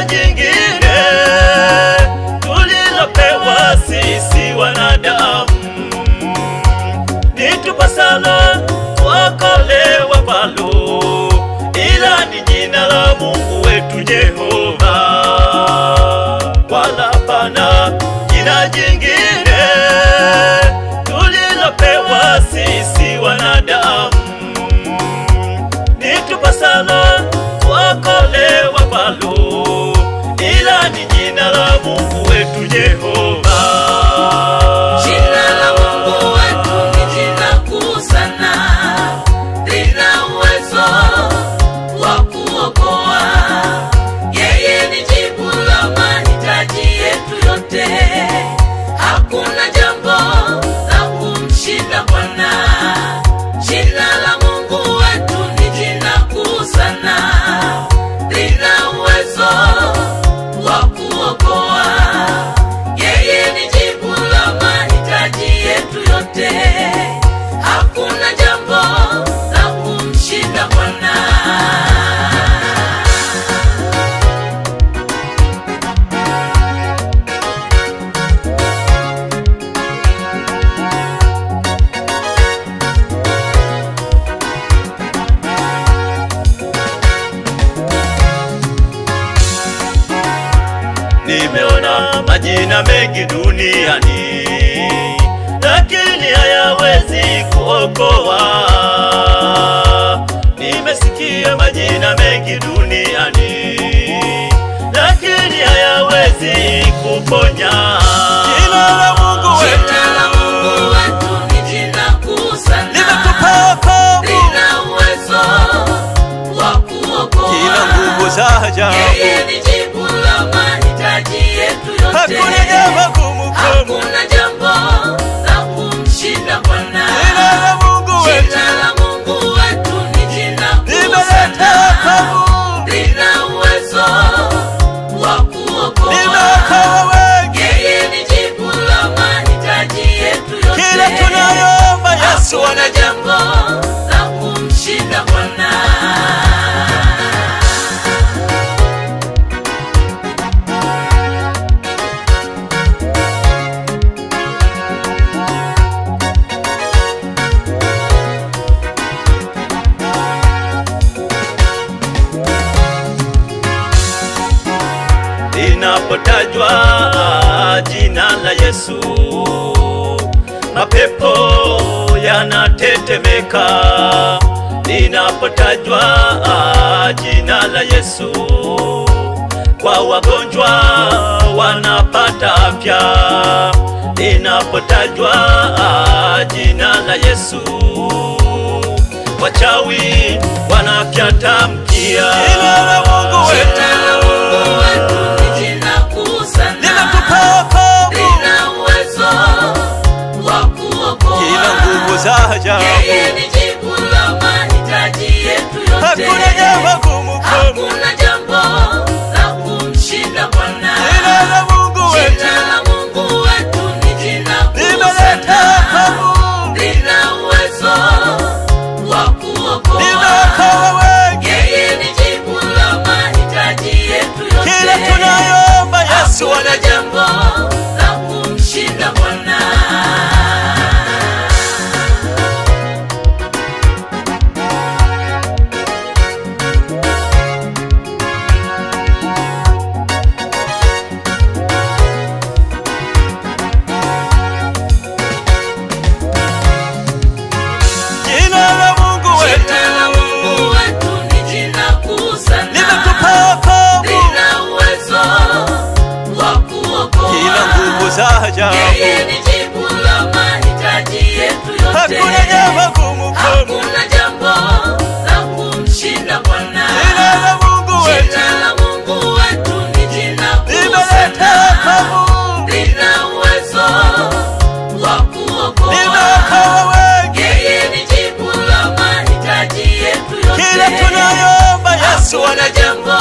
jingine tulilopewa sisi wanadamu, litupasalo kuokolewa kwalo, ila ni jina la Mungu wetu Jehova. Wala hapana jina jingine tulilopewa sisi wanadamu, litupasalo kuokolewa kwalo, ila ni jina la Mungu wetu Jehova. Jina la Mungu wetu ni jina kuu sana, lina uwezo wa kuokoa. Yeye ni jibu la mahitaji yetu yote, hakuna jambo la kumshinda Bwana. Jina la Mungu wetu ni jina kuu sana, lina uwezo wa kuokoa. Yeye ni jibu la mahitaji yetu yote, hakuna jambo la kumshinda Bwana. Nimeona majina mengi duniani, lakini hayawezi kuokoa. Nimesikia majina mengi duniani, lakini hayawezi kuponya. Jina la Mungu wetu, Jina la Mungu wetu ni jina kuu sana, limetupa wokovu, lina uwezo wa kuokoa. kila nguvu za ajabu, Yeye ni jibu la mahitaji yetu yote, hakuna jambo gumu kwenu. hakuna jambo la kumshinda Bwana. Jina la Mungu wetu Jina la Mungu wetu ni jina kuu limeleta sana, wokovu, lina uwezo wa kuokoa. limeokoa wengi. Yeye ni jibu la mahitaji yetu yote, Kila tunayoomba Yesu hakuna anajibu. jambo la kumshinda Bwana. Linapotajwa jina la Yesu, mapepo yanatetemeka. Linapotajwa jina la Yesu, kwa wagonjwa wanapata afya. Linapotajwa jina la Yesu, wachawi wanafyata mkia. Jina la Mungu wetu Jina la Mungu wetu ni jina kuu sana, limetupa wokovu, lina uwezo wa kuokoa. kila nguvu za ajabu, Yeye ni jibu la mahitaji yetu yote, hakuna jambo gumu kwenu. hakuna jambo la kumshinda Bwana. Jina la Mungu wetu Jina la Mungu wetu ni jina kuu limeleta sana, wokovu, lina uwezo wa kuokoa. limeokoa wengi. Yeye ni jibu la mahitaji yetu yote, Kila tunayoomba Yesu hakuna anajibu. jambo la kumshinda Bwana. Jina la Mungu wetu Jina la Mungu wetu ni jina kuu sana, limetupa wokovu, lina uwezo wa kuokoa. kila nguvu za ajabu, Yeye ni jibu la mahitaji yetu yote, hakuna jambo gumu kwenu. hakuna jambo la kumshinda Bwana. Jina la Mungu wetu Jina la Mungu wetu ni jina kuu limeleta sana, wokovu, lina uwezo wa kuokoa. limeokoa wengi. Yeye ni jibu la mahitaji yetu yote, Kila tunayoomba Yesu hakuna anajibu. jambo